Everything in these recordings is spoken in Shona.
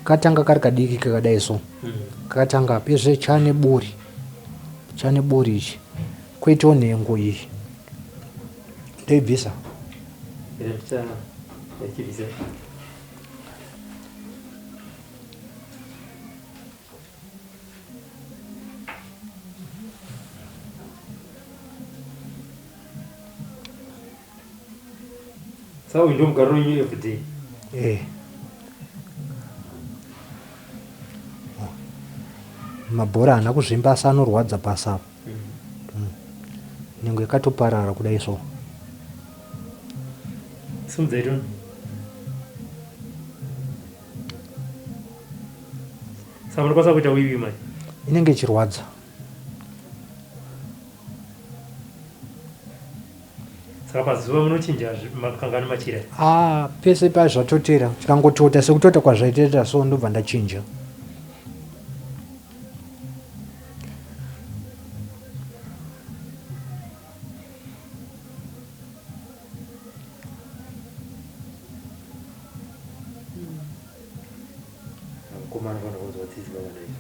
Katanga kari kadiki kakadai so. Kakatanga pezve chane buri. Chane buri ichi. Koitawo nhengo iyi. Ndoibvisa. Saka uyu ndomugariro wenyu everyday? Eh. Mabhora haana kuzvimba asi anorwadza pasi apa. Nhengo yakatoparara kudai so. Simudzai tone. Saka munokwanisa kuita wiwi manje? Inenge ichirwadza. Saka pazuva munochinja makangani machira? Ah, pese pazvatotera chikangotota sekutota kwazvaiteta so ndobva ndachinja. Mukomana anofanira kunzwa tsitsi pavana izvi.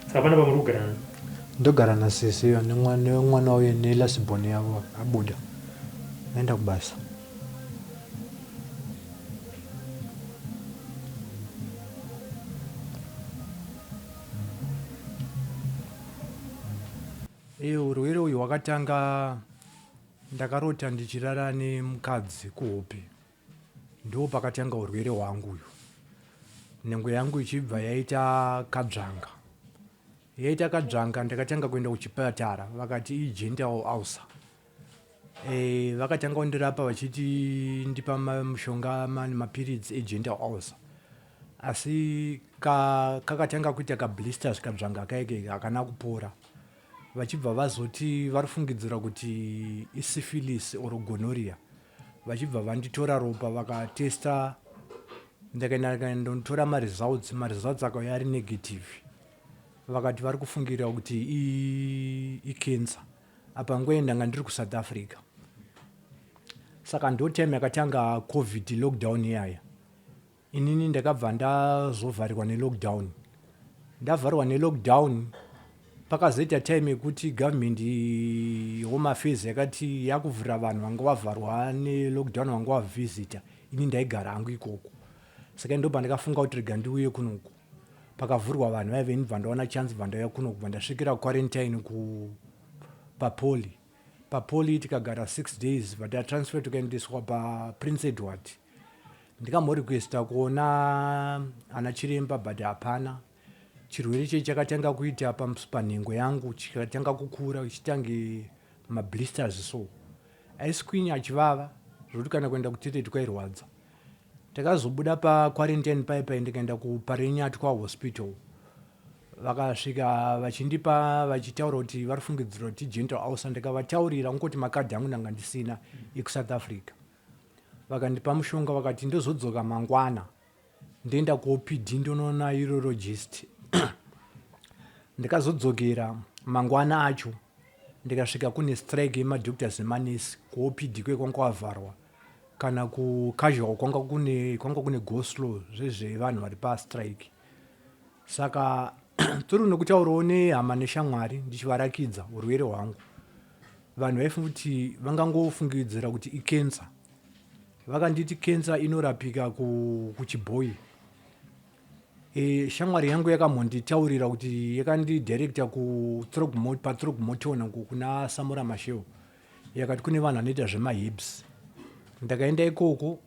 Saka pana pamuri kugara nani? Ndogara nasisi iyo nemwana uye nelasibhoni yavo abuda aenda kubasa. Iye urwere uyu hwakatanga ndakarota ndichirara nemukadzi kuhope ndo pakatanga urwere hwangu uyu nhengo yangu ichibva yaita kadzvanga yaita kadzvanga ndakatanga kuenda kuchipatara vakati igental ulcer e, vakatanga kundirapa vachiti ndipa mushonga mapiritsi egental ulcer asi kakatanga ka kuita kablisters kadzvanga kaike hakana kupora vachibva vazoti varifungidzira kuti isyphilis or gonorrhea vachibva vanditora ropa vakatesta ndakaenda ndikanotora maresults maresults akauya ari negative vakati vari kufungira kuti icancer apa nguva ndanga ndiri kusouth africa saka ndo time yakatanga covid lockdown iyaya Inini ndakabva ndazovharirwa nelockdown. Ndavharwa nelockdown pakazoita time yekuti government home affairs yakati yakuvhurira vanhu vanga vavharwa nelockdown vanga vavhizita. Ini ndaigara hangu ikoko. Saka ndobva ndakafunga kuti rega ndiuye kunoku. Pakavhurwa vanhu vaive ndibva ndawana chance bva ndauya kunoku bva ndasvikira quarantine ku papoli. Papoli tikagara 6 days bva tatransfer tukaendeswa paPrince Edward. Ndikamborequesta kuona ana chiremba but hapana. Chirwere ichi chakatanga kuita panhengo yangu chikatanga kukura chitange mablisters so. Aiskwinya achivava zvekuti kana kuenda kutoilet kwairwadza. Takazobuda paquarantine paye paye ndikaenda kuParirenyatwa hospital. Vakasvika vachindipa vachitaura kuti varifungidzira kuti gentle ulcer ndikavataurira kungoti makadhi angu ndanga ndisina ekuSouth Africa. Vakandipa mushonga vakati ndozodzoka mangwana ndoenda kuOPD ndonoona urologist. Ndakazodzokera mangwana acho ndikasvika kune strike yemadoctors nemanesi kuOPD kuye kwanga kwavharwa kana kucasual kwanga kune kwanga kune go slow zvezvevanhu vari pastrike. Saka tiri nokutaurawo nehama neshamwari ndichivarakidza urwere hwangu. Vanhu vaifunga kuti vangangofungidzira kuti icancer. Vakanditi cancer inorapika kuchibhoyi. E, shamwari yangu yakambonditaurira kuti yakandidirecta paThrogmorton uku kuna Samora Machel. Yakati kune vanhu vanoita zvemaherbs. Ndakaenda ikoko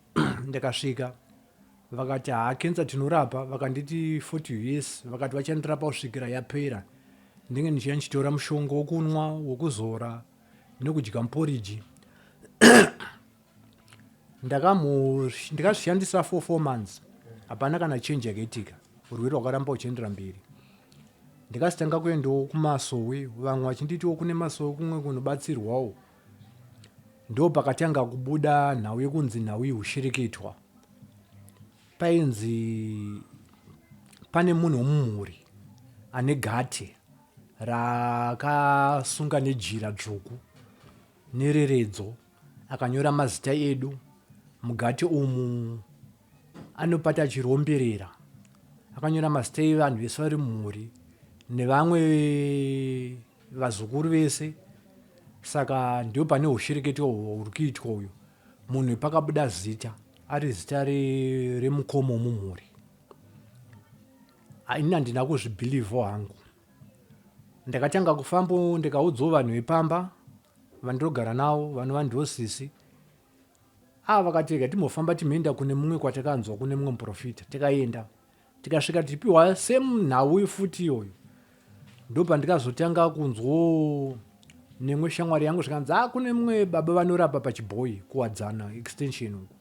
ndakasvika vakati haa cancer tinorapa vakanditi 40 us vakati vachandirapa kusvikira yapera ndinge ndichiya ndichitora mushonga wokunwa wokuzora nekudya muporiji ndakazvishandisa for 4 months hapana kana change yakaitika urwere hwakaramba huchiendera mberi ndikazitanga kuendawo kumasowe vamwe vachinditiwo kune masowe kumwe kunobatsirwawo Ndopakatanga kubuda nhau yekunzi nhau yehushereketwa. Painzi pane munhu wemumhuri ane gate raakasunga nejira dzvuku nereredzo akanyora mazita edu. Mugati umu anopata achiromberera akanyora mazita evanhu vese vari mumhuri nevamwe vazukuru vese saka ndio pane ushereketwa huri kuitwa uyu munhu pakabuda zita ari zita remukoma womumhuri ini handina kuzvibhilivho hangu ndakatanga kufambo ndikaudzawo vanhu vepamba vandinogara navo vanova ndosisi ava vakati rega timbofamba timboenda kune mumwe kwatakanzwa kune mumwe muprofita tikaenda tikasvika tichipiwa same nhau futi iyoyo ndopandikazotanga kunzwawo nemwe shamwari yangu zvikanzi a ah, kune mumwe baba vanorapa pachibhoyi kuwadzana extension uku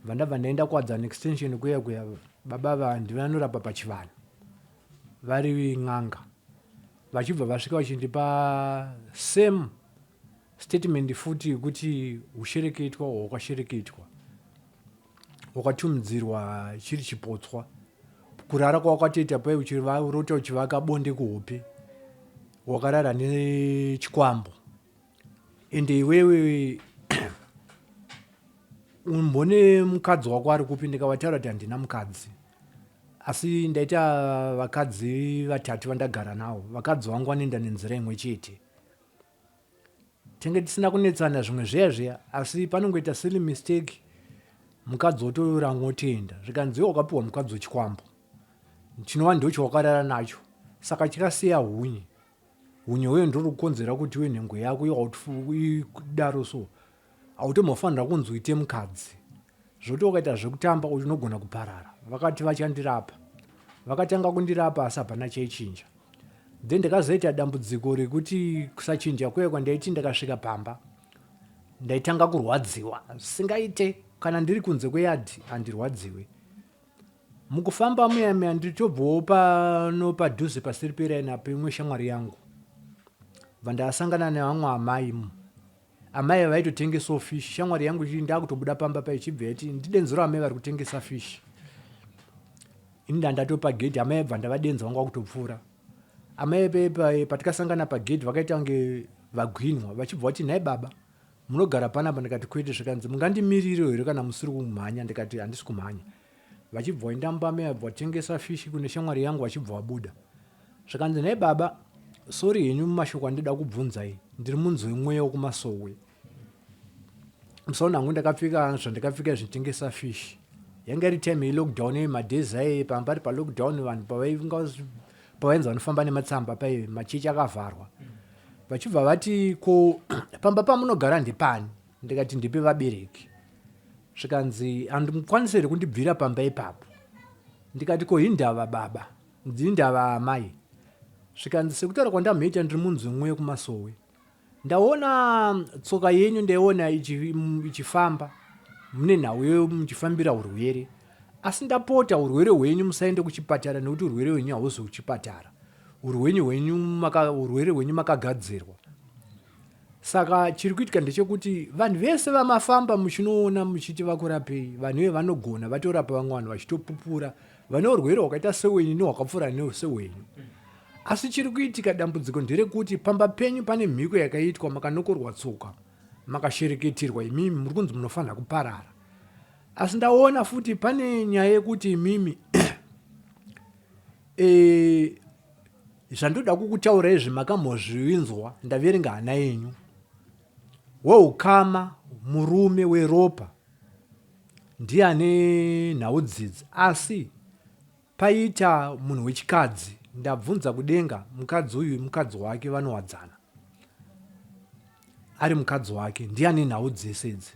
vandabva ndaenda kuwadzana extension kuya kuya baba ava ndivanorapa pachivanhu vari n'anga vachibva vasvika vachindipa same statement futi yekuti hushereketwa hwakashereketwa wakatumidzirwa chiri chipotswa kurara kwawakatoita pai uchirota uchivaka bonde kuhope wakarara nechikwambo ende iwewe umbone mukadzi wako ari kupi ndikavataura kuti handina mukadzi asi ndaita vakadzi vatatu vandagara navo vakadzi vangu vanoenda nenzira imwe chete tenge tisina kunetsana zvimwe zviya zviya asi panongoita silly mistake mukadzi wotoranga otoenda zvikanzi iwe wakapiwa mukadzi wechikwambo chinova ndochawakarara nacho saka chikasiya hunye hunye huye ndiri kukonzera kuti uye nhengo yako idaro so hautombofanira kunzi uite mukadzi zvoti wakaita zvekutamba unogona kuparara vakati vachandirapa vakatanga kundirapa asi hapana chaichinja then ndakazoita dambudziko rekuti kusachinja kuya kwandaiti ndakasvika pamba ndaitanga kurwadziwa zvisingaite kana ndiri kunze kweyadhi handirwadziwe mukufamba muya muya nditobvawo pano padhuze pasiri peraini apo imwe shamwari yangu bva ndasangana nevamwe amai Amai vaitotengesawo fish shamwari yangu ichiti ndakutobuda pamba pa ichibva yati ndidenzero amai vari kutengesa fish ini ndandatopa gedhi amai bva ndavadenza vanga vakutopfuura amai patikasangana pagedhi vakaita kunge vagwinwa vachibva vati nhai baba munogara panapa ndikati kwete zvikanzi mungandimirire here kana musiri kumhanya ndikati handisi kumhanya vachibva vaenda mumba meya bva vatengesa fishi kune shamwari yangu vachibva vabuda zvikanzi nhai baba sori henyu mumashoko andida kubvunzai ndiri munzi wemweya wekumasowe musaona hangu ndakapfeka zvandakapfeka zvinotengesa fish yanga iri time yelockdown ye madays aye panga pari palockdown vanhu pavainzi vanofamba nematsamba paye machechi akavharwa vachibva vati ko pamba pamunogara ndepani ndikati ndipe vabereki zvikanzi handimukwanise here kundibvira pamba ipapo ndikati ko hindava baba hindava amai zvikanzi sekutaura kwandamhoita ndiri munzi mumwe yekumasowe ndaona tsoka yenyu ndaiona ichifamba mune nhau yo muchifambira urwere asi ndapota urwere hwenyu musaende kuchipatara nekuti urwere hwenyu hauzi kuchipatara urwere hwenyu makagadzirwa Saka chiri kuitika ndechekuti vanhu vese vamafamba muchinoona muchiti vakurapei, vanhu ive vanogona vatorapa vamwe vanhu vachitopupura vane urwere hwakaita sewenyu nehwakapfuura sehwenyu. Asi chiri kuitika dambudziko nderekuti pamba penyu pane mhiko yakaitwa makanokorwa tsoka makashereketerwa imimi muri kunzi munofanira kuparara. Asi ndaona futi pane nyaya yekuti imimi e, Zvandoda kukutaura izvi makambozvinzwa ndaverenga hana yenyu. Weukama murume weropa ndiye ane nhau dzidzi asi paita munhu wechikadzi ndabvunza kudenga mukadzi uyu mukadzi wake vanowadzana ari mukadzi wake ndiye ane nhau dzese idzi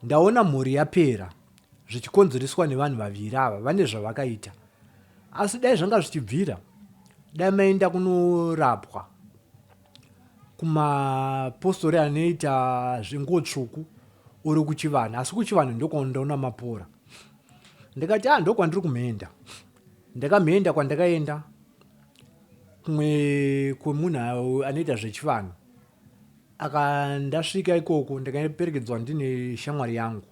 ndaona mhuri yapera zvichikonzereswa nevanhu vaviri ava vane zvavakaita asi dai zvanga zvichibvira dai maenda kunorapwa kumapostori anoita zvenguo tsvuku uri kuchivanhu asi kuchivanhu ndokwandaona mapora ndikati a ah, ndokwandiri kumhenda ndakamhenda kwandakaenda kumwe kwemunhu anoita zvechivanhu aka ndasvika ikoko ndakaperekedzwa ndine shamwari yangu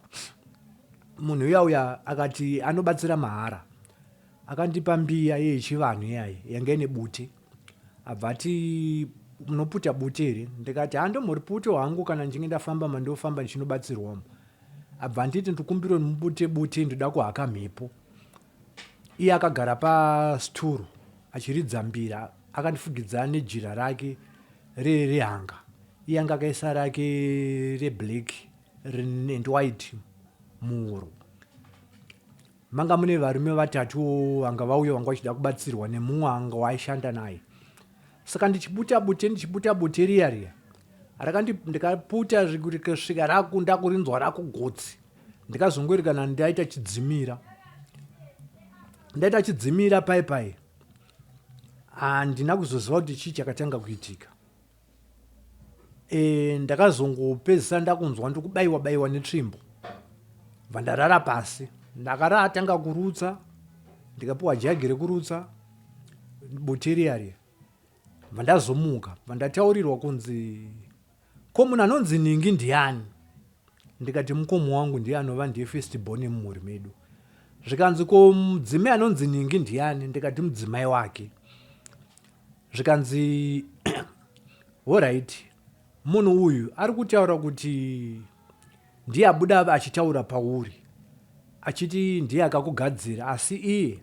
munhu uya uya akati anobatsira mahara akandipa mbiya yechivanhu iyayi yanga ine bute abva ati munoputa bute here ndikati handomhoripute hangu kana ndichinge ndafamba mandofamba ndichinobatsirwamo. Abva anditi ndikumbire mubute bute, ndoda kuhaka mhepo. Iye akagara pasturu achiridza mbira, akandifugidza nejira rake rehanga. Iye anga akaisa rake reblack and white muhuro. Manga mune varume vatatu vanga vauya vanga vachida kubatsirwa nemumwe anga waaishanda naye. Saka ndichibuta bute, ndichibuta bute riya riya rakandi, ndikaputa kusvika rakunda kurinzwa rakugotsi. Ndikazongoerekana ndaita chidzimira, ndaita chidzimira pai pai, handina kuzoziva kuti chii chakatanga kuitika. E, ndakazongopedzisa ndakunzwa ndikubaiwa baiwa netsvimbo, bva ndarara pasi. Ndakaratanga kurutsa, ndikapiwa jagi rekurutsa bute riya riya, bva ndazomuka, bva ndataurirwa kunzi ko munhu anonzi ningi ndiani? Ndikati mukomo wangu ndiye anova ndiye first born mumhuri medu. Zvikanzi ko mudzimai anonzi ningi ndiani? Ndikati mudzimai wake. Zvikanzi horait, munhu uyu ari kutaura kuti ndiye abuda achitaura pauri achiti ndiye akakugadzira, asi iye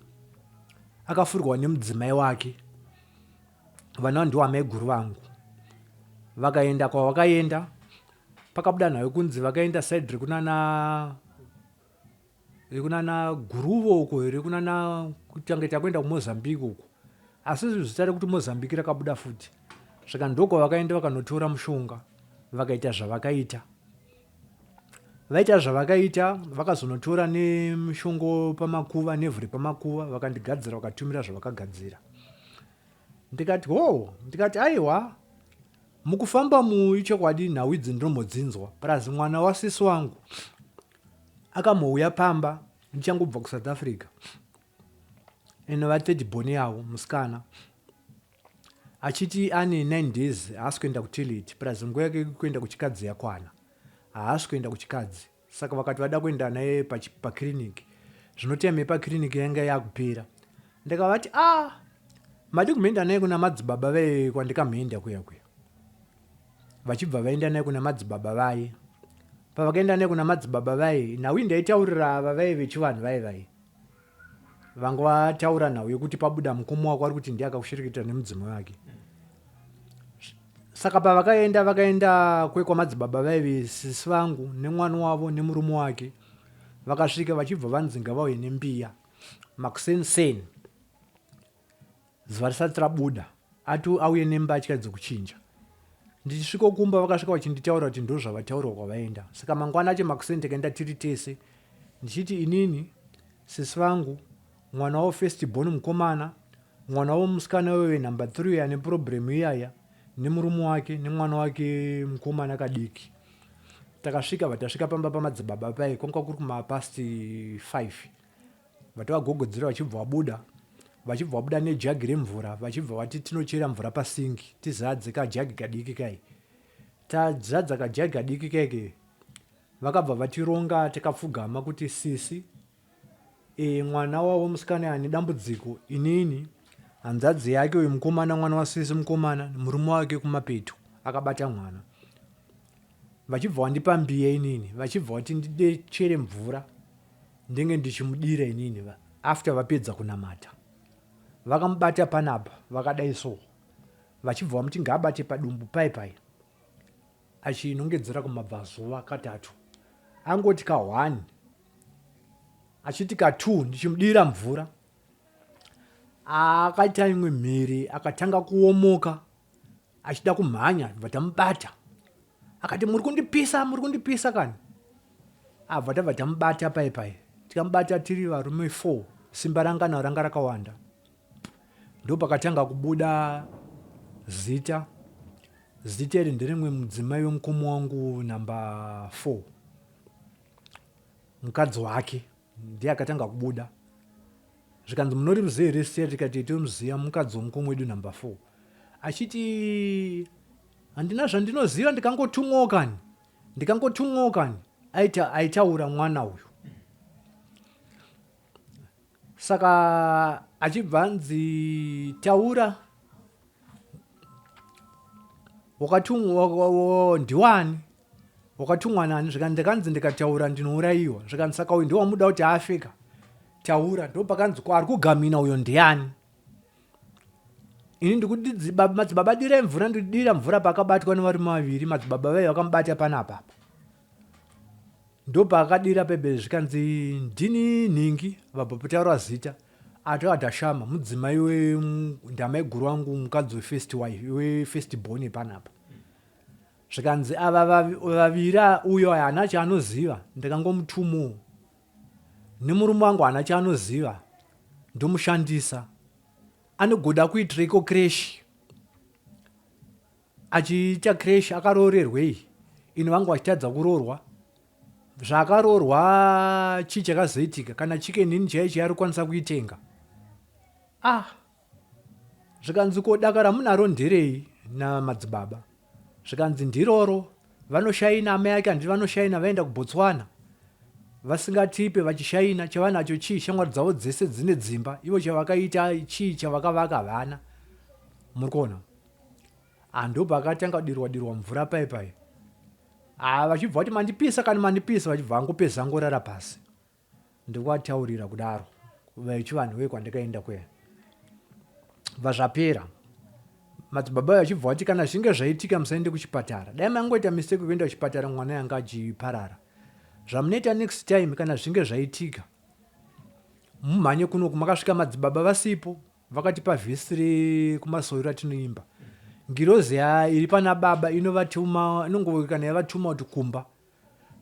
akafurwa nemudzimai wake, vana ndiwo amaiguru vangu. Vakaenda kwavakaenda, pakabuda nhau yekunzi vakaenda side rekunana rekunana Guruvo uko, rekunana kutange takuenda kuMozambique uko, asi zita rekuti Mozambique rakabuda futi. Saka ndokwavakaenda vakanotora mushonga, vakaita zvavakaita, vaita zvavakaita, vakazonotora nemushongo pamakuva, nevhu repamakuva, vakandigadzira, vakatumira zvavakagadzira. Ndikati ho, ndikati aiwa, mukufamba muichokwadi nhau idzi ndinombodzinzwa. Plus mwana wasisi wangu akamouya pamba ndichangobva kuSouth Africa, inova third born yavo musikana, achiti ane 9 days haasi kuenda kutoilet, plus nguva yake kuenda kuchikadzi yakwana, haasi kuenda kuchikadzi. Saka vakati vada kuenda naye pakiriniki, zvino time yepakiriniki yanga yakupera. Ndikavati a ah, madi kumboenda naye kuna madzibaba vaye kwandikamboenda kuya kuya. Vachibva vaenda naye kuna madzibaba vaye. Pavakaenda naye kuna madzibaba vaye, nhau iyi ndaitaurira ava vaye vechivanhu vaye vaye vanga vataura nhau yekuti pabuda mukoma wako ari kuti ndiye akakushereketa nemudzimai wake. Saka pavakaenda, vakaenda kwekwamadzibaba vaive sisi vangu nemwana wavo nemurume wake. Vakasvika vachibva vanzi ngavauye nembiya makuseni-seni zuva risati rabuda, ati auye nembatya dzekuchinja. Ndichisvika kumba vakasvika vachinditaura kuti ndozvavataurwa kwavaenda. Saka mangwana acho makuseni takaenda tiri tese, ndichiti inini, sisi vangu, mwana wavo first born mukomana, mwana wavo musikana wewe number 3 ane problem iyaya, nemurume wake nemwana wake mukomana kadiki. Takasvika, vatasvika pamba pamadzibaba paye, kwanga kuri kumapast 5. Vatovagogodzera vachibva vabuda, vachibva vabuda nejagi remvura, vachibva vati tinochera mvura pasingi tizadze kajagi kadiki kai. Tazadza kajagi kadiki kaike, vakabva vatironga takapfugama kuti sisi e, mwana wavo musikana ane dambudziko, inini hanzvadzi yake uyu mukomana, mwana wasisi mukomana, murume wake kumapeto akabata mwana. Vachibva vandipa mbiya inini, vachibva vati ndichere mvura ndenge ndichimudira inini. After vapedza kunamata, vakamubata panapa vakadai so, vachibva vamuti ngaabate padumbu pai pai, achinongedzera kumabvazuva katatu. Angoti ka1, achiti ka2, ndichimudira mvura, akaita imwe mhiri, akatanga kuomoka achida kumhanya, bva tamubata. Akati muri kundipisa, muri kundipisa kani. Abva tabva tamubata pai pai, tikamubata tiri varume 4, simba ranga naro ranga rakawanda. Ndopakatanga kubuda zita. Zita iri nderimwe mudzimai wemukoma wangu namba 4, mukadzi wake ndiye akatanga kubuda. Zvikanzi munorimuziva here zita iri? Tikati tomuziva, mukadzi wemukoma wedu namba 4. Achiti handina zvandinoziva, ndikangotumwawo kani, ndikangotumwawo kani. Aitaura mwana uyu. Saka achibva anzi taura wakatumwa ndiwani. Wakatumwa nani? Zvikanzi ndakanzi ndikataura ndinourayiwa. Zvikanzi saka uyu ndowamuda kuti afeka? Taura. Ndopakanzi ko ari kugamina uyo ndiani? Ini ndikuti madzibaba dirai mvura, ndidira mvura pakabatwa nevarume vaviri, madzibaba vaye vakamubata panapa apa. Ndopaakadira pebe zvikanzi ndini nhingi vabva pataura zita ato adhashama mudzimai wendamaiguru wangu mukadzi wefirst wife wefirst born panapa. Zvikanzi ava vaviri uyo haana chaanoziva ndakangomutumawo nemurume wangu haana chaanoziva ndomushandisa anogoda kuitireiko creche achiita creche akaroorerwei ini vangu vachitadza kuroorwa zvaakaroorwa chii chakazoitika kana chicken ini chaiyo chaiyo ari kukwanisa kuitenga ah Zvikanzi ko daka ramunaro nderei namadzibaba? Zvikanzi ndiroro vanoshaina amai ake handiti vanoshaina vaenda kuBotswana vasingatipe vachishaina chavanacho chii shamwari dzavo dzese dzine dzimba ivo chavakaita chii chavakavaka havana muri kuona andobva akatanga kudirwa dirwa mvura pai pai ah vachibva kuti mandipisa kani mandipisa vachibva vangopedza ngorara pasi Ndikuvataurira kudaro vechivanhu vekwandakaenda kuya. Bva zvapera. Madzibaba vachibva vati kana zvichinge zvaitika musaende kuchipatara. Dai mangoita mistake yekuenda kuchipatara mwana yanga achiparara. Zvamunoita next time kana zvichinge zvaitika mumhanye kunoku makasvika madzibaba vasipo vakatipa vhesi rekumasowe ratinoimba. Ngirozi iri pana baba inovatuma inongokana yavatuma kuti kumba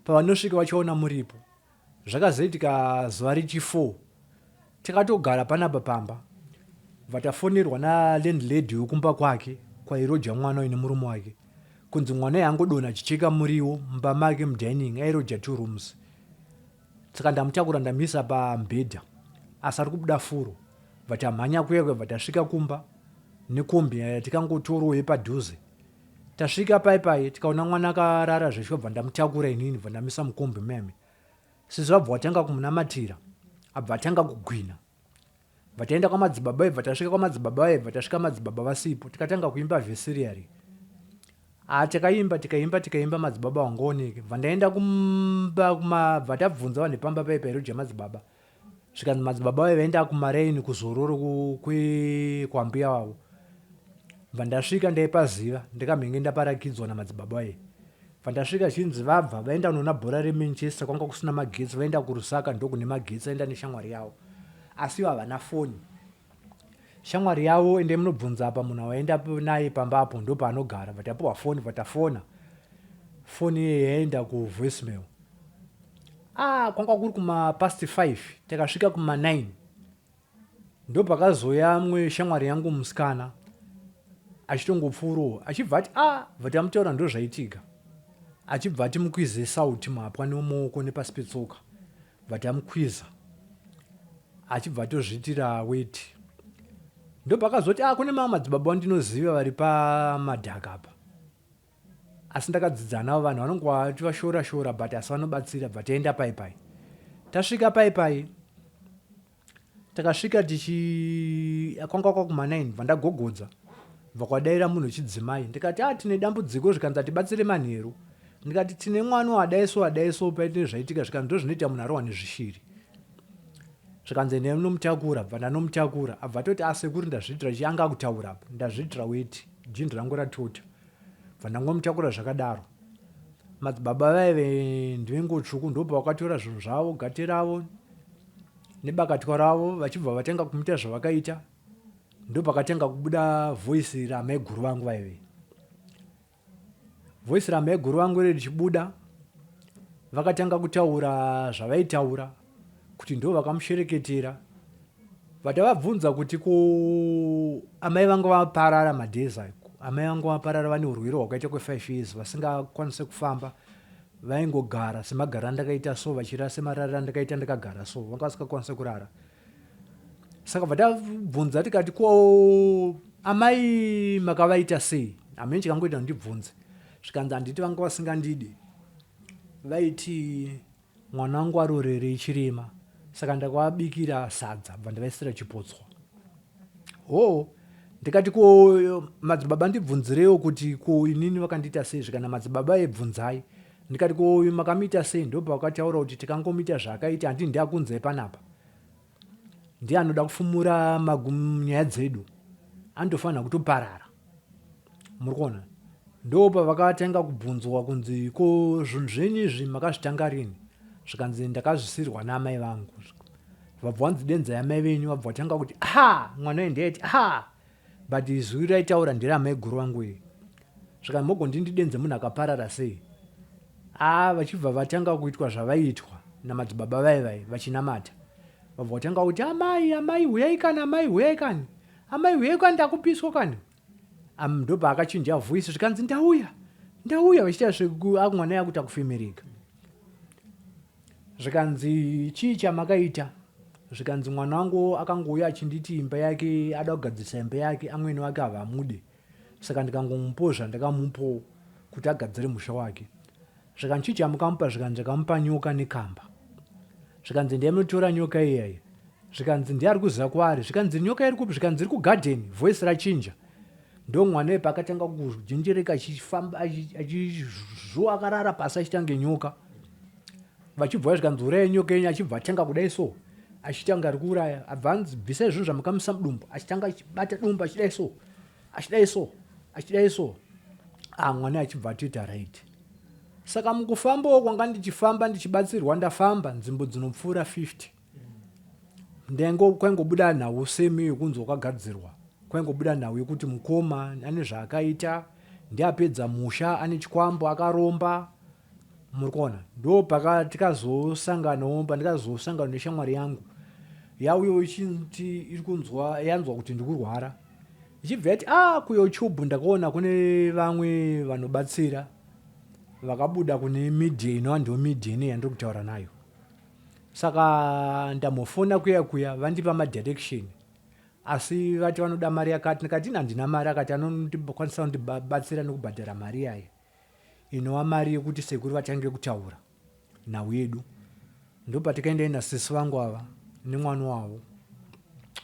Pavanosvika vachaona muripo. Zvakazoitika zuva rechi 4 takatogara panapa pamba bva tafonerwa nalandlady wekumba kwake kwairoja mwana uyu nemurume wake kunzi mwana uyu angodonha achicheka muriwo mumba make mudining airoja two rooms saka ndamutakura ndamuisa pamubhedha asi ari kubuda furo bva tamhanya kuya kuya bva tasvika kumba nekombi yatikangotorawo yepadhuze Tasvika pai pai tikaona mwana akarara zveshuwa bva ndamutakura inini bva ndamisa mukombi meme. Sisi vabva vatanga kumunamatira abva atanga kugwina. Bva taenda kwamadzibaba bva tasvika kwamadzibaba bva tasvika madzibaba vasipo tikatanga kuimba vhesi riya riya. Ah takaimba tikaimba tikaimba madzibaba wangooneke. Bva ndaenda kumba kuma bva tabvunza vanhu pamba pai pairoja madzibaba. Zvikanzi madzibaba vaye vaenda kumaraini kuzororo kwambuya vavo. Bva ndasvika ndaipaziva ndikamhenge ndaparakidzwa namadzibaba vaye. Bva ndasvika zvinzi vabva vaenda kunoona bhora reManchester kwanga kusina magetsi vaenda kuRusaka ndokune magetsi vaenda neshamwari yavo. Asi ivo havana foni. Shamwari yavo ende munobvunza apa munhu awaenda naye pamba apo ndopaanogara bva tapiwa foni bva tafona. Foni iye yaenda kuvoicemail. Ah, kwanga kuri kuma past 5 takasvika kuma 9 ndopakazouya mwe shamwari yangu musikana achitongopfuurawo achibva ati ah bva tamutaura ndozvaitika achibva ati mukwize sauti muhapwa nemumaoko nepasi petsoka bva tamukwiza achibva atozviitira weti ndopakazoti ah kune mamwe madzibaba wandinoziva vari pamadhaka apa Asi ndakadzidza navo vanhu vanongova vashora shora but asi vanobatsira bva taenda pai pai. Tasvika pai pai takasvika tichi kwanga kwakuma 9 bva ndagogodza bva kwadaira munhu wechidzimai ndikati a ah, tine dambudziko zvikanzi atibatsire manheru ndikati tine mwana wadai so adai so paitine zvaitika zvikanzi ndo zvinoita munhu arohwa nezvishiri zvikanzi endai munomutakura bva ndanomutakura abva atoti asekuru ah, ndazviitira chi anga akutaura apa ndazviitira weti jini rangu ratota Bva ndangomutakura zvakadaro. Madzibaba vaive ndvengo tsvuku ndopavakatora zvinhu zvavo, gate ravo nebakatwa ravo vachibva vatanga kumuita zvavakaita. Ndopakatanga kubuda voice ramaiguru vangu vaive. Voice ramaiguru vangu iri richibuda vakatanga kutaura zvavaitaura kuti ndo vakamushereketera Vatavabvunza kuti ko amai vanga vaparara madays ayo amai vanga vaparara vane urwere hwakaita kwe5 years vasingakwanise kufamba vaingogara semagariro andakaita so vachirara semarariro andakaita ndakagara so vanga vasingakwanise kurara saka vatavabvunza tikati ko amai makavaita sei hamene chikangoita ndibvunze zvikanzi handiti vanga vasingandidi vaiti Mwana wangu arorerei chirema saka ndakavabikira sadza bva ndavaisira chipotswa. Hoo ndikati ko madzibaba ndibvunzireiwo kuti ko inini vakandiita sei zvikana madzibaba ebvunzai. Ndikati ko uyu makamuita sei? Ndopavakataura kuti tikangomuita zvaakaita handiti ndiye akunzai panapa. Ndiye anoda kufumura nyaya dzedu. Anotofanira kutoparara. Muri kuona? Ndopavakatanga kubvunzwa kunzi ko zvinhu zvenyu izvi makazvitanga rini? Zvikanzi ndakazvisirwa naamai vangu. Vabva vanzi denzai amai venyu vabva vatanga kuti ha mwana uyu ndiye aiti ha but izwi raitaura nderamaiguru vangu iri. Zvikanzi mogondindidenze munhu akaparara sei? Haa vachibva vatanga kuitwa zvavaiitwa namadzibaba vaye vaye vachinamata. Vabva vatanga kuti amai amai huyai kani amai huyai kani amai huyai kani ndakupiswa kani. Am ndopaakachinja voice zvikanzi ndauya ndauya vachiita zveku akumwana yakuita kufemereka. Zvikanzi chii chamakaita? Zvikanzi mwana wangu akangouya achinditi imba yake ada kugadzirisa imba yake amwene wake havamude. Saka ndikangomupawo zvandakamupawo kuti agadzire musha wake. Zvikanzi chii chamukamupa? Zvikanzi ndakamupa nyoka nekamba. Zvikanzi endai munotora nyoka iya iya. Zvikanzi ndiye ari kuziva kwaari. Zvikanzi nyoka iri kupi? Zvikanzi iri kugadheni. Voice rachinja. Ndomwana uye paakatanga kujenjereka achifamba achizvuwa akarara pasi achiita kunge nyoka. Vachibva zvikanzi uraya nyoka yenyu achibva atanga kudai so achiita kunge ari kuuraya. Abva anzi bvisai zvinhu zvamukamisa mudumbu achitanga achibata dumbu achidai so achidai so achidai so. Ah mwana achibva atoita right. Saka mukufambawo kwanga ndichifamba ndichibatsirwa ndafamba nzvimbo dzinopfuura 50. Ndengo kwaingobuda nhau semi yekunzi wakagadzirwa. Kwaingobuda nhau yekuti mukoma ane zvaakaita ndiye apedza musha ane chikwambo akaromba. Muri kuona? Ndo pakatikazosanganawo pandikazosangana neshamwari yangu yauyo ichinti iri kunzwa yanzwa kuti ndikurwara ichibva yati ah kuYouTube ndakaona kune vamwe vanobatsira vakabuda kune media inova ndiyo media ine yandiri kutaura nayo. Saka ndambofona kuya kuya vandipa madirection asi vati vanoda mari yakati ndikati ini handina mari akati anokwanisa kundibatsira nekubhadhara mari yaya inova mari yekuti sekuru vatange kutaura nhau yedu ndopatikaenda nasisi vangu ava nemwana wavo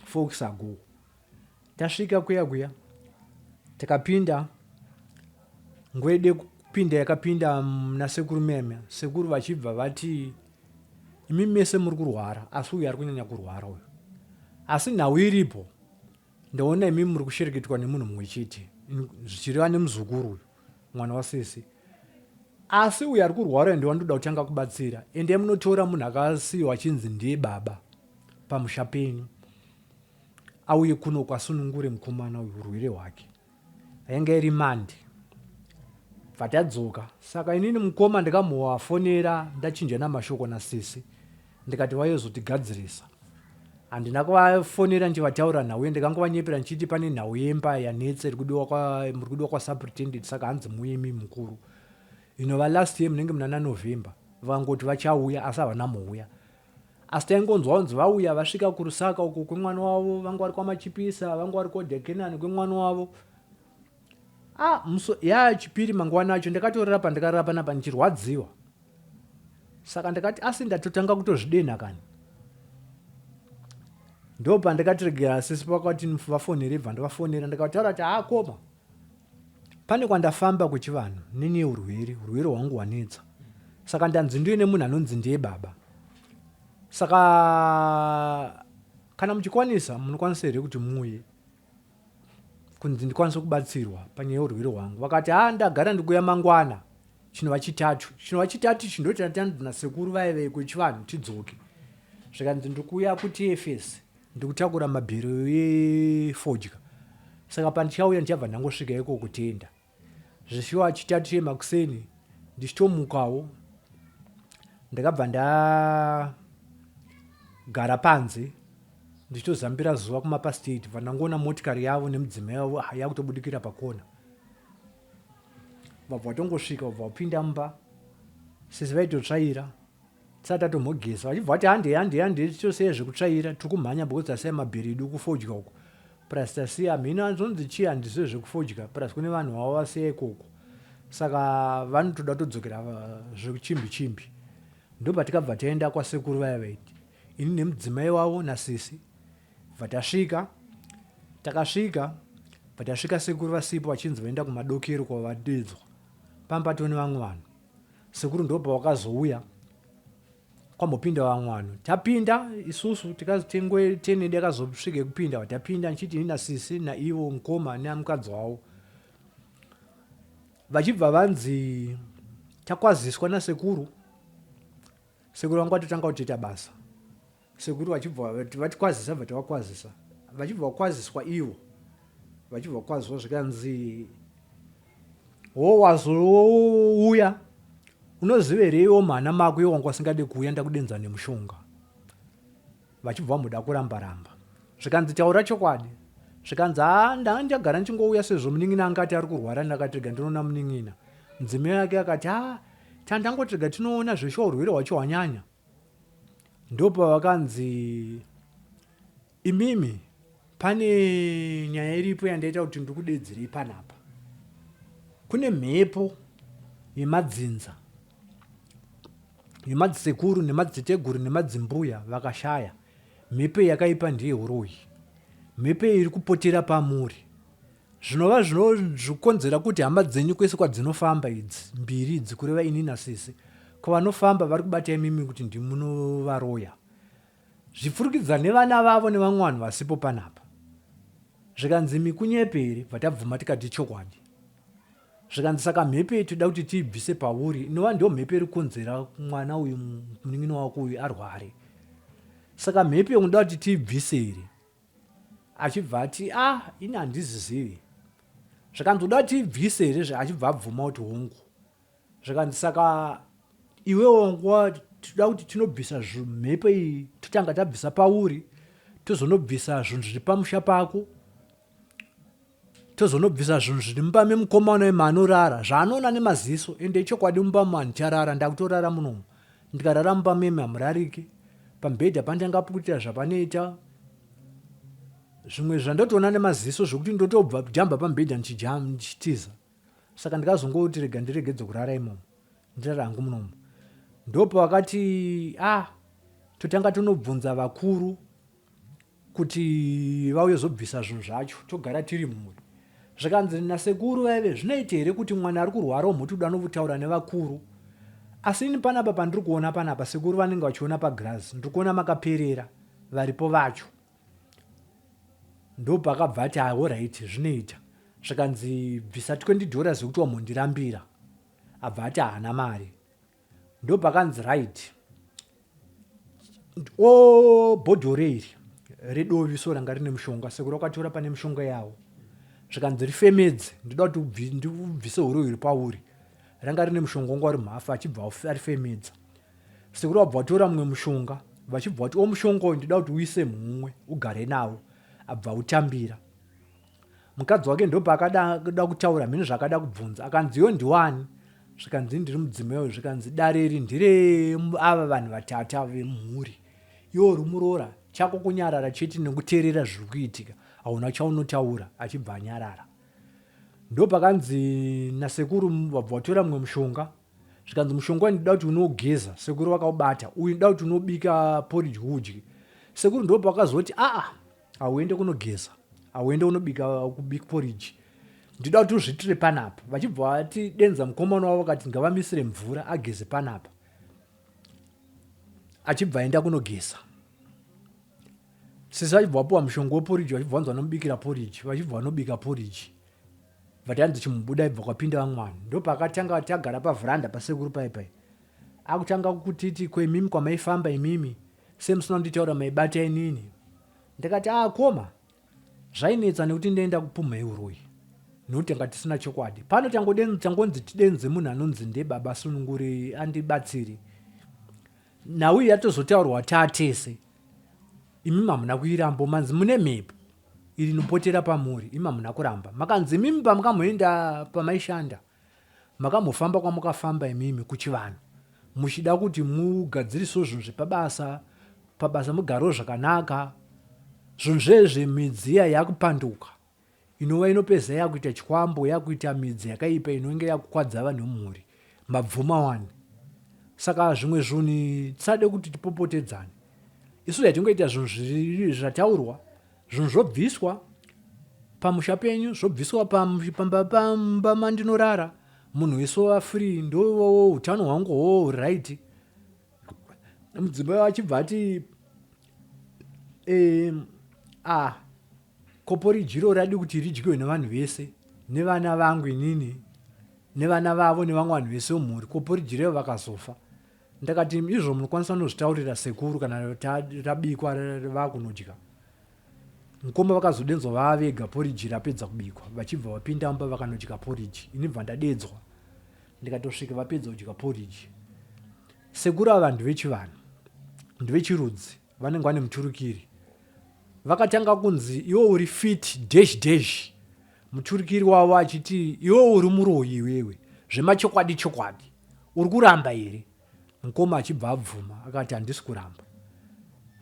four weeks ago tasvika kuya kuya takapinda nguva yedu yekupinda yakapinda nasekuru meme sekuru vachibva vati imi mese muri kurwara asi uyu ari kunyanya kurwara uyu asi nhau iripo ndaona imi muri kushereketwa nemunhu mumwe chete zvichireva nemuzukuru uyu mwana wasisi asi uyu ari kurwara ende wandoda kutanga kubatsira ende munotora munhu akasiyiwa achinzi ndiye baba pamusha penyu auye kuno kwasunungure mukomana uyu urwere hwake yainge iri mande bva tadzoka saka inini mukoma ndikamuvafonera ndachinjana mashoko nasisi ndikati vayozotigadzirisa handina kuvafonera ndichivataura nhau ndikangovanyepera ndichiti pane nhau yemba yanetsa iri kudiwa kwa muri kudiwa kwasupretended saka hanzi muimi mukuru inova last year munenge munana November vangoti vachauya asi havana mouya asi taingonzwa kunzi vauya vasvika kuRusaka uko kwemwana wavo vanga vari kwaMachipisa vanga vari koDekenani kwemwana wavo ah muso ya chipiri mangwana acho ndakatorara pandakarara panapa ndichirwadziwa saka ndakati asi ndatotanga kutozvidenha kani ndopandakatiregera sisi pakati vafonere bva ndavafonera ndakataura kuti haakoma pane kwandafamba kuchivanhu nini urwere urwere hwangu hwanetsa saka ndanzi ndoine munhu anonzi ndiye baba saka kana muchikwanisa munokwanisa here kuti muuye kunzi ndikwanise kubatsirwa panyaya yeurwere hwangu vakati ha ndagara ndikuya mangwana chinova chitatu chinova chitatu ichi ndochatanzi nasekuru vaive kwechivanhu tidzoke zvikanzi ndikuuya kutfs ndikutakura mabhero efodya saka pandichauya ndichabva ndangosvika ikoko tenda zvishuwa chitatu chemakuseni ndichitomukawo ndakabva ndagara panze ndichitozambira zuva kumapast 8 bva ndangoona motikari yavo nemudzimai wavo ah, yakutobudikira pakona vabva vatongosvika vabva vapinda mumba sisi vaitotsvaira tisati tatomhogeza vachibva vati handei handei handei tichitosiya zvekutsvaira tiri kumhanya because tasiya mabheri edu kufodya uko plus tasiya mhino anzonzi chii handizive zvekufodya plus kune vanhu vavo vasiya ikoko saka vanotoda kutodzokera zvechimbi chimbi ndopatikabva taenda kwasekuru vaya vaiti ini nemudzimai wavo nasisi bva tasvika takasvika bva tasvika sekuru vasipo vachinzi vaenda kumadokero kwavadedzwa pamba patone vamwe vanhu. Sekuru ndopavakazouya kwambopinda vamwe vanhu. Tapinda isusu tikazitengwe tenedi yakazosvika kupinda tapinda ndichiti ini nasisi naivo mukoma neamukadzi wavo. Vachibva vanzi takwaziswa nasekuru. Sekuru vangu vatotanga kutoita basa. Sekuru vachibva vatikwazisa bva tavakwazisa. Vachibva vakwaziswa ivo. Vachibva vakwaziswa zvikanzi wo wazouya unoziva here iwo mhana mako iwo wanga usingade kuuya ndakudenza nemushonga. Vachibva vamuda kuramba ramba. Zvikanzi taura chokwadi. Zvikanzi haa ndanga ndichagara ndichingouya sezvo munin'ina anga ati ari kurwara ndakati rega ndinoona munin'ina. Mudzimai wake akati haa tandangoti rega tinoona zveshuwa urwere hwacho hwanyanya. Ndopavakanzi imimi pane nyaya iripo yandaita kuti ndikudedzerei panapa. Kune mhepo yemadzinza yemadzisekuru nemadziteteguru nemadzimbuya vakashaya. Mhepo yakaipa ndiye uroyi. Mhepo iri kupotera pamuri. Zvinova zvinokonzera kuti hama dzenyu kwese kwadzinofamba idzi mbiri idzi kureva ini nasisi kwavanofamba vari kubata imimi kuti ndimunovaroya zvipfurikidza nevana vavo nevamwe vanhu vasipo panapa. Zvikanzi imi kunyepe here bva tabvuma tikati chokwadi. Zvikanzi saka mhepo iyi toda kuti tiibvise pauri inova ndiyo mhepo iri kukonzera mwana uyu munin'ina wako uyu arware. Saka mhepo iyo unoda kuti tiibvise here? Achibva ati ah ini handizizivi. Zvikanzi unoda kuti tiibvise here? Achibva abvuma kuti hongu. Zvikanzi saka iwewo nguva tinoda kuti tinobvisa mhepo iyi totanga tabvisa pauri tozonobvisa zvinhu zviri pamusha pako tozonobvisa zvinhu zviri mumba memukomana uyu maanorara zvaanoona nemaziso ende ichokwadi mumba umu handicharara ndakutorara munomu ndikarara mumba memi hamurariki pamubhedha pandangaputira zvapanoita zvimwe zvandotoona nemaziso zvekuti ndotobva jamba pamubhedha ndichitiza saka ndikazongoti rega ndiregedze kurara imomo ndirara hangu munomu ndopavakati ah totanga tonobvunza vakuru kuti vauye zobvisa zvinhu zvacho togara tiri mhuri zvikanzi nasekuru vaive zvinoita here kuti mwana ari kurwara omhoti kuda nokutaura nevakuru asi ini panapa pandiri kuona panapa sekuru vanenge vachiona pagirazi ndiri kuona makaperera varipo vacho ndopakabva ati ahoraiti zvinoita zvikanzi bvisa 20 dollars yekuti wamhondirambira abva ati haana mari ndopakanzi right o bhodhoro iri redovi so ranga rine mushonga sekuru wakatora pane mishonga yawo zvikanzi rifemedze ndoda kuti ndibvise huro iri pauri ranga rine mushonga wanga uri mhafu achibva arifemedza sekuru vabva vatora mumwe mushonga vachibva vati o mushonga uyu ndoda kuti uise mumwe ugare nawo abva utambira Mukadzi wake ndopaakada kutaura mhino zvaakada kubvunza akanzi yo ndiwani zvikanzi ndiri mudzimai uyu zvikanzi dare iri ndire ava vanhu vatatu vemhuri iwe uri muroora chako kunyarara chete nekuteerera zviri kuitika hauna chaunotaura achibva anyarara ndopakanzi nasekuru vabva vatora mumwe mushonga zvikanzi mushonga uyu ndoda kuti unogeza sekuru vakaubata uyu ndoda kuti unobika porridge udye sekuru ndopakazoti aa hauende kunogeza hauende kunobika kubik porridge ndinoda kuti uzviitire panapa vachibva vati denza mukomana wavo vakati ngavamisire mvura ageze panapa achibva aenda kunogeza sisi vachibva vapiwa mushonga weporridge vachibva vanzi vanomubikira porridge vachibva vanobika porridge vati hanzi chimubuda ibva kwapinda vamwe vanhu ndopakatanga tagara pavhuranda pasekuru pai pai akutanga kutiti ko imimi kwamaifamba imimi semusina kunditaura maibata inini ndikati ah koma zvainetsa nekuti ndaenda kupumha iuroyi nekuti tanga tisina chokwadi pano tangonzi tidenze munhu anonzi ndebaba sununguri andibatsiri nhau iyi yatozotaurwa taatese imi hamuna kuirambo manzi mune mhepo iri inopotera pamuri imi hamuna kuramba makanzi imimi pamukamboenda pamaishanda Makambofamba kwamukafamba imimi kuchivanhu muchida kuti mugadzirisewo zvinhu zvepabasa, pabasa mugarewo zvakanaka. Zvinhu zvezve midzi iya yakupanduka inova inopedza yakuita chikwambo yakuita midzi yakaipa inonge yakukwadza vanhu vemumhuri mabvuma wani. Saka zvimwe zvinhu tisade kuti tipopotedzane. Isu zvatingoita zvinhu zviri zvataurwa Zvinhu zvobviswa pamusha penyu, zvobviswa pamba, pamba mandinorara. Munhu wese wova free, ndovawo utano hwangu hwowo right. Mudzimai achibva ati ah, koporiji iro radi kuti ridyiwe nevanhu vese, nevana vangu inini nevana vavo nevamwe vanhu vese vemhuri, koporiji revo vakazofa. Ndakati izvo munokwanisa kunozvitaurira sekuru kana rabikwa vakunodya. Mukoma vakazodenzwa vava vega poriji rapedza kubikwa, vachibva vapinda mumba vakanodya poriji. Ini bva ndadedzwa ndikatosvika vapedza kudya poriji. Sekuru ava ndevechivanhu, ndevechirudzi, vanenge vane muturikiri. Vakatanga kunzi iwe uri fit dash dash, muturikiri wavo achiti iwe uri muroyi iwewe, zvemachokwadi chokwadi uri kuramba here? Mukoma achibva abvuma akati handisi kuramba.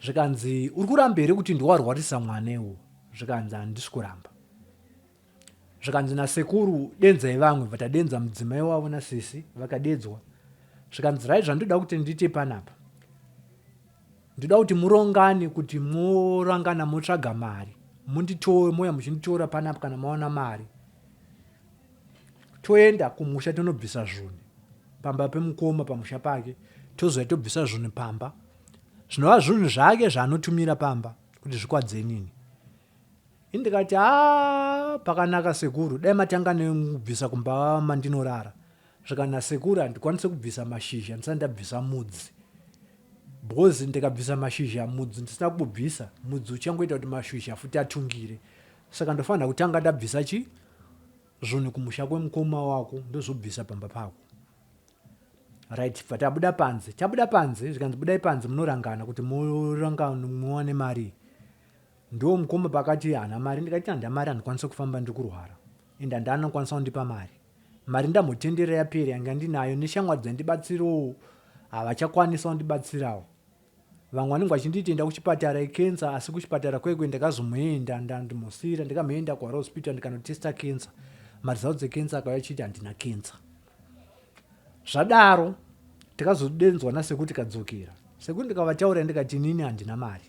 Zvikanzi uri kuramba here kuti ndiwarwarisa mwana iwo? Zvikanzi handisi kuramba. Zvikanzi nasekuru denzai vamwe, vatadenza mudzimai wavo nasisi vakadedzwa. Zvikanzi rai zvandoda kuti ndiite panapa, ndoda kuti murongane kuti morangana motsvaga mari munditore, mouya muchinditora panapa kana mawana mari, toenda kumusha tonobvisa zvunhu pamba pemukoma pamusha pake, tozouya tobvisa zvunhu pamba zvinova zvunhu zvake zvaanotumira pamba kuti zvikwadze inini. Ini ndikati haa pakanaka sekuru, dai matanga nekubvisa kumba mandinorara. Zvikanzi sekuru handikwanise kubvisa mashizha ndisati ndabvisa mudzi, because ndikabvisa mashizha mudzi ndisina kubvisa mudzi uchangoita kuti mashizha futi atungire, saka ndofanira kutanga ndabvisa chi zvinhu kumusha kwemukoma wako ndozobvisa pamba pako. Right, bva tabuda panze, tabuda panze zvikanzi budai panze munorangana kuti murangana muwane mari. Ndiwo mukoma pakati haana mari, ndikati handina mari, handikwanise kufamba ndiri kurwara and handina anokwanisa kundipa mari. Mari ndambotendera yapera yanga ndinayo, neshamwari dzandibatsirawo havachakwanisa kundibatsirawo. Vamwe vanenge vachinditi enda kuchipatara icancer, asi kuchipatara kwekwe ndakazomuenda ndandimusiyira ndikamuenda kuHarare Hospital ndikanotesta cancer. Maresults ecancer akauya achiti handina cancer. Zvadaro takazodenzwa nasekuru tikadzokera. Sekuru ndikavataurira ndikati inini handina mari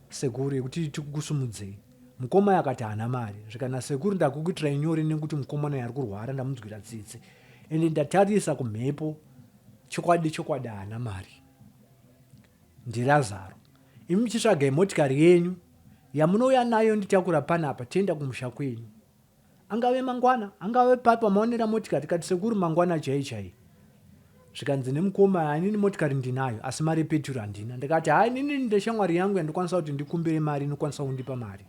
sekuru yekuti tikukusumudzei. Mukoma akati haana mari, zvikana sekuru ndakukuitirai nyore nekuti mukomana uyu ari kurwara ndamunzwira tsitsi ende ndatarisa kumhepo chokwadi chokwadi haana mari. NdiRazaro. Imi muchitsvagai motikari yenyu yamunouya nayo nditakura panapa tienda kumusha kwenyu. Angave mangwana, angave papi pamaonera motikari tikati sekuru mangwana chaiye chaiye. Zvikanzi nemukoma inini motikari ndinayo asi mari yepeturu handina. Ndikati haa inini ndeshamwari yangu yandikwanisa kuti ndikumbire mari inokwanisa kundipa mari.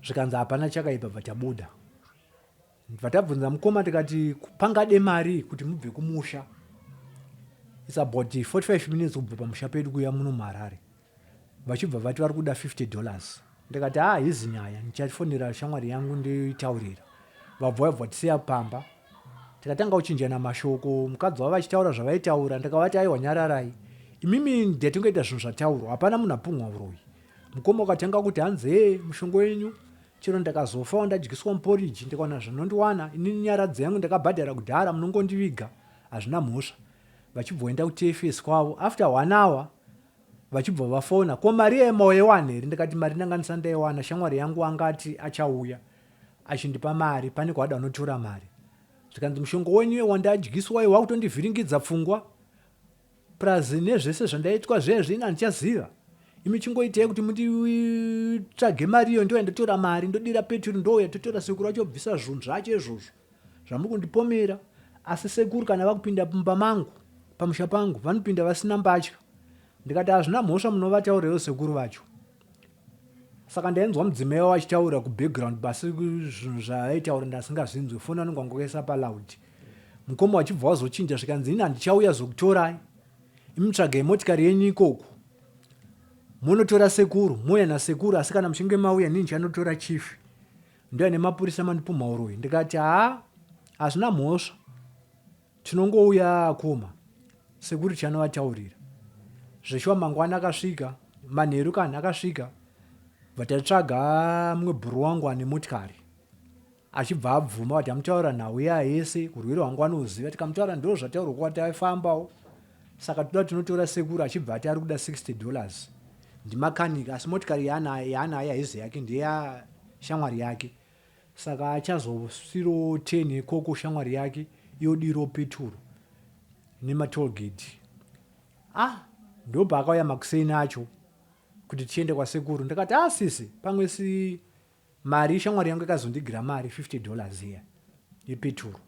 Zvikanzi hapana chakaipa bva tabuda. Ndibva tabvunza mukoma tikati pangade mari kuti mubve kumusha. It's about 45 minutes kubva pamusha pedu kuya muno muHarare. Vachibva vati vari kuda 50 dollars. Ndikati haa hizi nyaya ndichafonera shamwari yangu ndoitaurira. Vabva vabva tisiya pamba. Tikatanga kuchinjana mashoko mukadzi wavo vachitaura zvavaitaura ndikavati aiwa nyararai. Imimi ndatingoita zvinhu zvataurwa hapana munhu apumhwa uroyi. Mukoma ukatanga kuti hanzi hee mushonga wenyu Chero ndakazofawo ndadyiswa muporiji ndikawana zvinondiwana inini nyaradzo yangu ndakabhadhara kudhara munongondiviga hazvina mhosva. Vachibva vaenda kuTFS kwavo after one hour vachibva vafona ko mari yemauewana here ndikati mari ndanga ndisati ndaiwana shamwari yangu angati achauya achindipa mari pane kwaada unotora mari zvikanzi mushonga wenyu wandadyiswa iwe wakutondivhiringidza pfungwa Plus nezvese zvandaitwa zviya zve ini handichaziva. Imi chingoitai kuti munditsvage mari iyo ndouya ndotora mari ndodira peturu ndouya totora sekuru vacho bvisa zvinhu zvacho izvozvo zvamuri kundipomera. Asi sekuru kana vakupinda mumba mangu pamusha pangu vanopinda vasina mbatya. Ndikati hazvina mhosva munovataurirewo sekuru vacho. Saka ndainzwa mudzimai wavo achitaura kubackground basi zvinhu zvaaitaura ndasingazvinzwe foni vanenge vangokaisa paloud. Mukoma vachibva vazochinja zvikanzi ini handichauya zokutorai imi tsvagai motikari yenyu ikoko monotora sekuru mouya nasekuru asi kana muchinge mauya inini ndichanotora chief ndouya nemapurisa mandipumha uroyi ndikati haa hazvina mhosva Tinongouya akoma sekuru tichanovataurira. Zveshuwa mangwana akasvika manheru kani akasvika bva tatsvaga mumwe bhuru wangu ane motikari achibva abvuma vati amutaura nhau iya yese urwere hwangu anoziva tikamutaura ndo zvataurwa kwataifambawo saka toda tinotora sekuru achibva ati ari kuda 60 dollars ndimakanika asi motikari yaanayo haizi yake ndeya shamwari yake. Saka achazosiro 10 ikoko shamwari yake yodiro peturu nematollgate. Ah, ndopaakauya makuseni acho kuti tiende kwasekuru. Ndikati ah sisi, pamwe si mari shamwari yangu yakazondigira mari 50 dollars iya yepeturu.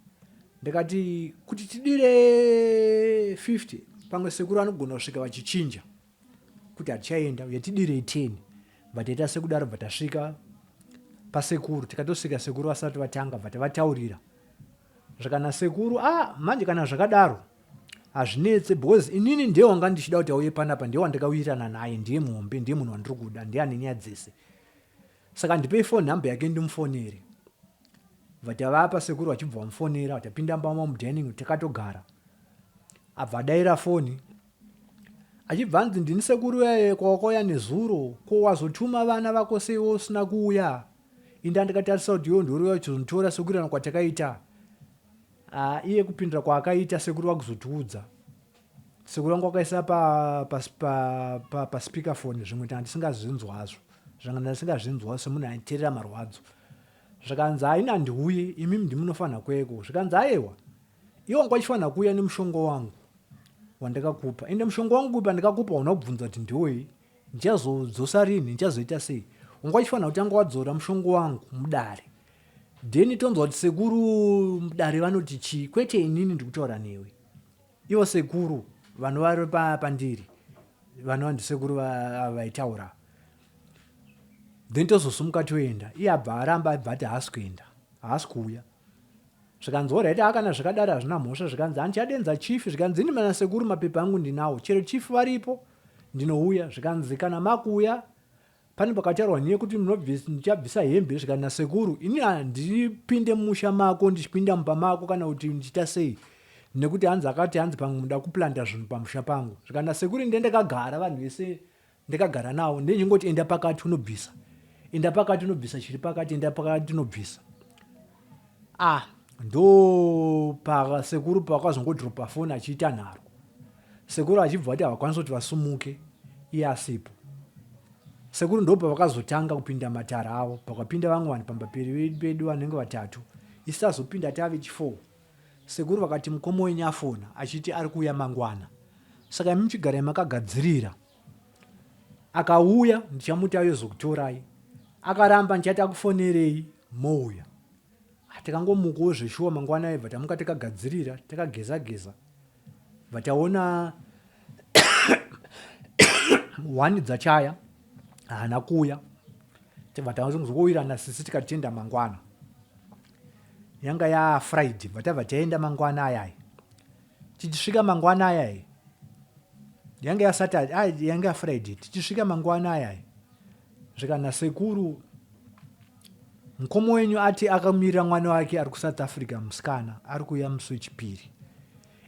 Ndikati kuti tidire 50 pamwe sekuru anogona kusvika vachichinja kuti hatichaenda uye tidirei 10 bva taita sekudaro bva tasvika pasekuru tikatosvika sekuru vasati vatanga bva tavataurira zvakana sekuru ah manje kana zvakadaro hazvinetse because inini ndiye wanga ndichida kuti auye panapa ndiye wandakawirirana naye ndiye muhombe ndiye munhu wandiri kuda ndiye ane nyaya dzese saka ndipei phone number yake ndimufonere bva tavapa sekuru vachibva vamufonera tapinda mba mudining takatogara abva adaira foni achibva anzi ndini sekuru yaye kwawakauya nezuro ko wazotuma vana vako seiwo usina kuuya inda ndikatarisa kuti iwo ndiuri uya uchizonditora sekuirana kwatakaita ah, iye kupindura kwaakaita sekuru vakuzotiudza sekuru vangu vakaisa pa, pa, pa, pa, pa speaker phone zvimwe tanga tisingazvinzwazvo zvanga ndisingazvinzwa semunhu aiterera marwadzo zvikanzi haina handiuye imimi ndimunofanira kueko zvikanzi ayewa Iwe wanga uchifanira kuuya nemushonga wangu wandakakupa ende mushonga wangu uyu pandakakupa hauna kubvunza kuti ndiwei ndichazodzosa rini ndichazoita sei wanga uchifanira kutanga wadzora mushonga wangu mudare then tonzwa kuti sekuru mudare vanoti chii kwete inini ndikutaura newe ivo sekuru vanova pandiri vanova ndisekuru vaitaura then tozosumuka toenda iye abva aramba abva ati haasi kuenda haasi kuuya Zvikanzi horaiti haa kana zvakadaro hazvina mhosva zvikanzi handichadenza chief zvikanzi ini mana sekuru mapepa angu ndinawo chero chief varipo ndinouya zvikanzi kana makuuya pane pakataurwa nyaya yekuti ndichabvisa hembe zvikanzi nasekuru ini handipinde mumusha mako ndichipinda mumba mako kana kuti ndichiita sei nekuti hanzi akati hanzi pamwe muda kuplanta zvinhu pamusha pangu zvikanzi nasekuru inde ndakagara vanhu vese Ndakagara nawo ndinchingoti enda pakati unobvisa, enda pakati unobvisa chiri pakati, enda pakati unobvisa. Ah, ndo pasekuru pavakazongodropa foni achiita nharo. Sekuru achibva vati havakwanisi kuti vasumuke iye asipo. Sekuru ndo pavakazotanga kupinda matare avo, pakapinda vamwe vanhu pamba pedu vanenge vatatu. Isu tazopinda tave chi4. Sekuru vakati mukoma wenyu afona achiti ari kuuya mangwana saka imi chigarai makagadzirira. Akauya ndichamuti auye zokutorai. Akaramba ndichati akufonerei mouya. Ah, tikangomukawo zveshuwa mangwana aibva tamuka takagadzirira takageza geza bva taona one dzachaya haana kuuya tibva tazongowirana sisi tikati tienda mangwana yanga ya Friday bva tabva taenda mangwana ayaya tichisvika mangwana ayaya yanga ya Saturday ah, yanga ya Friday tichisvika mangwana ayaya zvikana sekuru mukoma wenyu ati akamirira mwana wake ari kuSouth Africa musikana ari kuuya musi wechipiri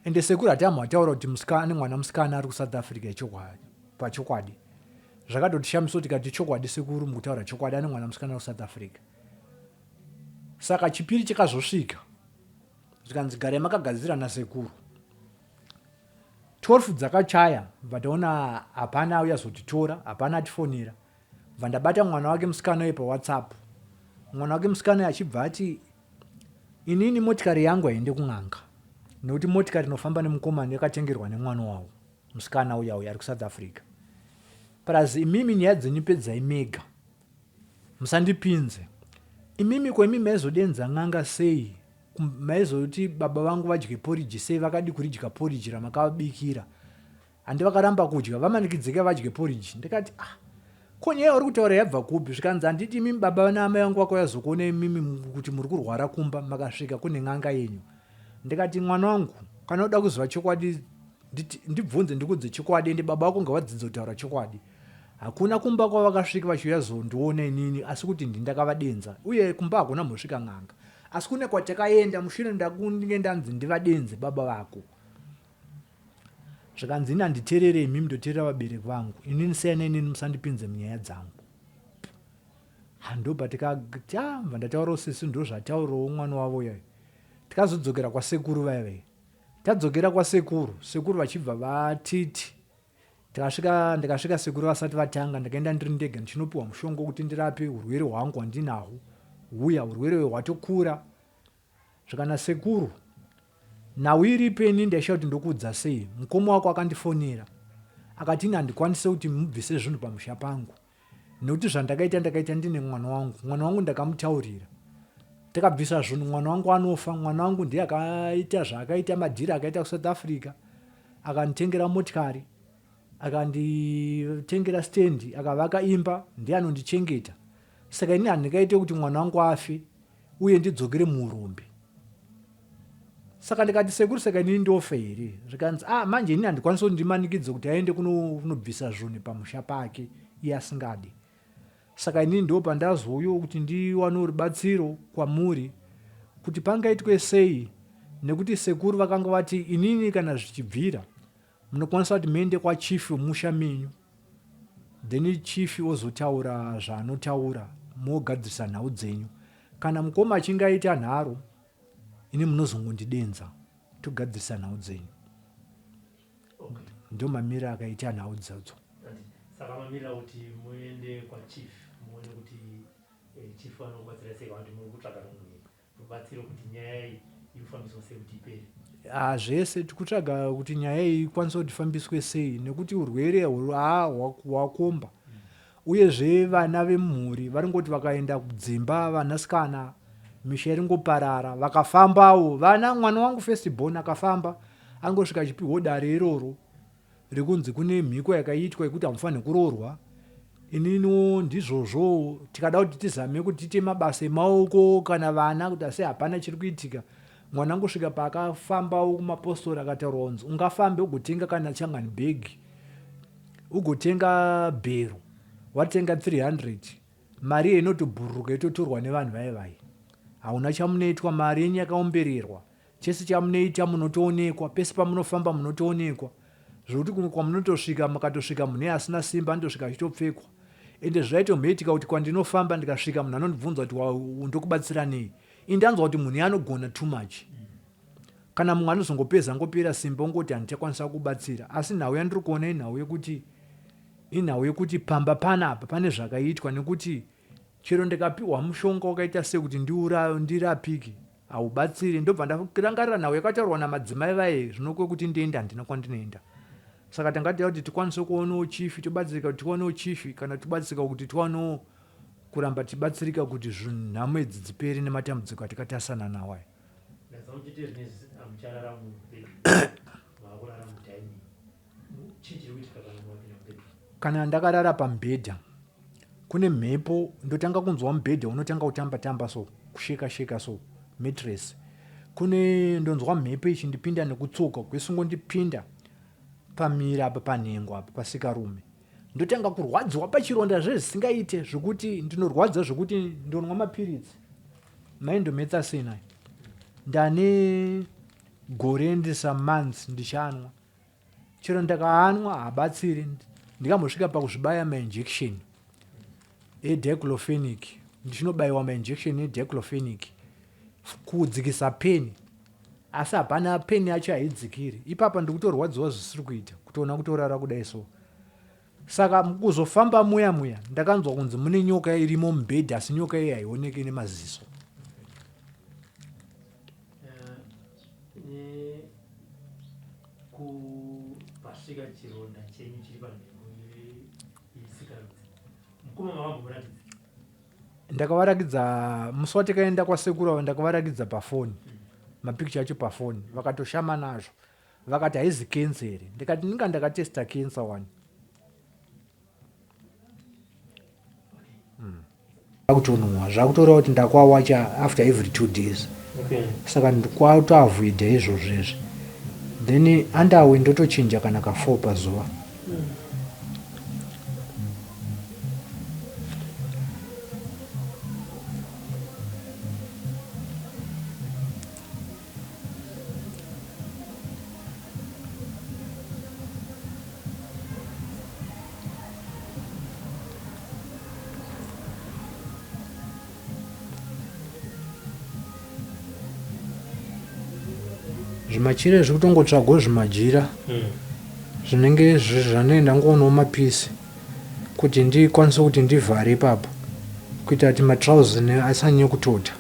ende sekuru hati amhataura kuti musikana ane mwana musikana ari kuSouth Africa ichokwadi pachokwadi zvakatotishamisa tikati chokwadi sekuru mukutaura chokwadi ane mwana musikana kuSouth Africa Saka chipiri chakazosvika zvikanzi garai makagadzira nasekuru. 12 dzakachaya bva taona hapana auya zotitora hapana atifonera bva ndabata mwana wake musikana uye pawhatsapp mwana wake musikana uye achibva ati inini motikari yangu haiende kun'anga nekuti motikari inofamba nemukomana yakatengerwa nemwana wavo musikana uya uya ari kusouth africa plus imimi nyaya dzenyu pedzai mega Musandipinze. Imimi ko imi maizodenza n'anga sei maizoti baba vangu vadye porridge sei vakadi kuridya porridge ramakavabikira handi vakaramba kudya vamanikidzike vadye porridge ndikati ah ko nyaya yauri kutaura yabva kupi zvikanzi handiti imimi baba naamai vangu vakauya zokuona imimi kuti muri kurwara kumba makasvika kune n'anga yenyu ndikati mwana wangu kana uda kuziva chokwadi ndibvunze ndikudze chokwadi ende baba vako ngavadzidze kutaura chokwadi Hakuna kumba kwavakasvika vachiuya zondiona inini asi kuti ndini ndakavadenza uye kumba hakuna mhosvika n'anga asi kune kwatakaenda mushure ndakunge ndanzi ndivadenze baba vako zvikanzi ini handiterere imi ndoterera vabereki vangu inini siyana inini musandipinze munyaya dzangu handobva tikati ah, bva ndataurawo sisi ndozvataurawo mwana wavo yayo tikazodzokera kwasekuru vaya vaya tadzokera kwasekuru sekuru vachibva vatiti Takasvika ndikasvika sekuru vasati vatanga ndakaenda ndiri ndega ndichinopiwa mushonga wekuti ndirape urwere hwangu hwandinahwo huya urwere hwatokura. Zvikana sekuru nhau iripo ini ndaisha kuti ndokuudza sei mukoma wako akandifonera akati ini handikwanise kuti mubvise zvinhu pamusha pangu nekuti zvandakaita ndakaita ndine mwana wangu mwana wangu ndakamutaurira takabvisa zvinhu mwana wangu anofa mwana wangu ndiye akaita zvaakaita madhiri akaita kusouth africa akanditengera motikari akanditengera stendi akavaka imba ndiye anondichengeta saka ini handingaite kuti mwana wangu afe uye ndidzokere muurombe saka ndikati sekuru saka inini ndofa here zvikanzi ah manje ini handikwanisi kuti ndimanikidze kuti aende kunobvisa zvinhu pamusha pake iye asingadi saka inini ndo pandazouyo kuti ndiwanewo rubatsiro kwamuri kuti pangaitwe sei nekuti sekuru vakanga vati inini kana zvichibvira Munokwanisa kuti muende kwachief wemusha menyu then chief ozotaura zvaanotaura mogadzirisa nhau dzenyu. Kana mukoma achinge aita nharo ini munozongondidenza togadzirisa nhau dzenyu. Okay. Ndomamiriro akaita nhau dzadzo. Saka mamirira kuti muende kwachief muone kuti eh, chief vanokubatsira sei kana kuti muri kutsvaga rumwe rubatsiro kuti nyaya iyi ikufambiswa sei kuti ipere? Ah, zvese tikutsvaga kuti nyaya iyi ikwanise kuti ifambiswe sei nekuti urwere ah, hwakomba uyezve vana vemumhuri varingoti vakaenda kudzimba vanasikana misha iringoparara vakafambawo vana mwana wangu first born akafamba angosvika achipihwa dare iroro rekunzi kune mhiko yakaitwa yekuti hamufanire kuroorwa ininiwo ndizvozvowo tikada kuti tizame kuti tiite mabasa emaoko kana vana kuti asi hapana chiri kuitika mwana angosvika paakafambawo kumapostori akataurwa kunzi ungafambe ugotenga kana changani bhegi ugotenga bhero watenga 300 mari iyo inotobhururuka yototorwa nevanhu vaye vaye hauna chamunoitwa mari yenyu yakaombererwa Chese chamunoita munotoonekwa, pese pamunofamba munotoonekwa zvekuti kumwe kwamunotosvika mukatosvika munhu asina simba anotosvika achitopfekwa ende zvaitomboitika kuti kwandinofamba ndikasvika munhu anondibvunza kuti ndokubatsira nei ini ndanzwa kuti munhu anogona too much kana mumwe anozongopedza ngopera simba ongoti handichakwanisa kubatsira asi nhau yandiri kuona inhau yekuti inhau yekuti pamba panapa pane zvakaitwa nekuti Chero ndikapiwa mushonga wakaita sei kuti ndirapike haubatsiri ndobva ndarangarira nhau yakataurwa namadzimai vaye zvino kwekuti ndiende handina kwandinoenda saka tanga tida kuti tikwanise kuonawo chifi tobatsirika kuti tiwanewo chifi kana tobatsirika kuti tiwanewo kuramba tichibatsirika kuti nhamo idzi dzipere nematambudziko atikatasana nawo aya Kana ndakarara pamubhedha kune mhepo ndotanga kunzwa mubhedha unotanga kutamba tamba so kusheka sheka so mattress kune ndonzwa mhepo ichindipinda nekutsoka kwesingondipinda pamira apa panhengo apa pasikarume ndotanga kurwadziwa pachironda zvezvisingaite zvekuti ndinorwadza zvekuti ndonwa mapiritsi maindomethasina ndane gore and some months ndichanwa chero ndakaanwa habatsiri ndikambosvika pakuzvibaya mainjection edeclofenic ndichinobaiwa mainjection edeclofenic kudzikisa peni asi hapana peni yacho haidzikiri ipapa ndikutorwadziwa zvisiri kuita kutoona kutorara kudai so saka kuzofamba muya muya ndakanzwa kunzi mune nyoka irimo mubhedhi asi nyoka iyi haioneki nemaziso Pasvika chironda chenyu chiri panhengo yesikarudzi mukoma makambomuratidza? Ndakavarakidza musi watikaenda kwasekuru ava ndakavarakidza pafoni mapikicha acho pafoni vakatoshama nazvo vakati haizi kensa here ndikati ndinga ndakatesta kensa wani Zvakutonhuwa zvakutoreva kuti ndakwawacha after every two days okay. Saka ndikuatoavoida izvozvo izvi then andawe ndotochinja kana ka four pazuva mm. Zvimachira zviri kutongotsvagwa zvimajira hmm. zvinenge zvanenge ndangoonawo mapisi kuti ndikwanise kuti ndivhare ipapo Kuita kuti matrousers asanyanye kutota.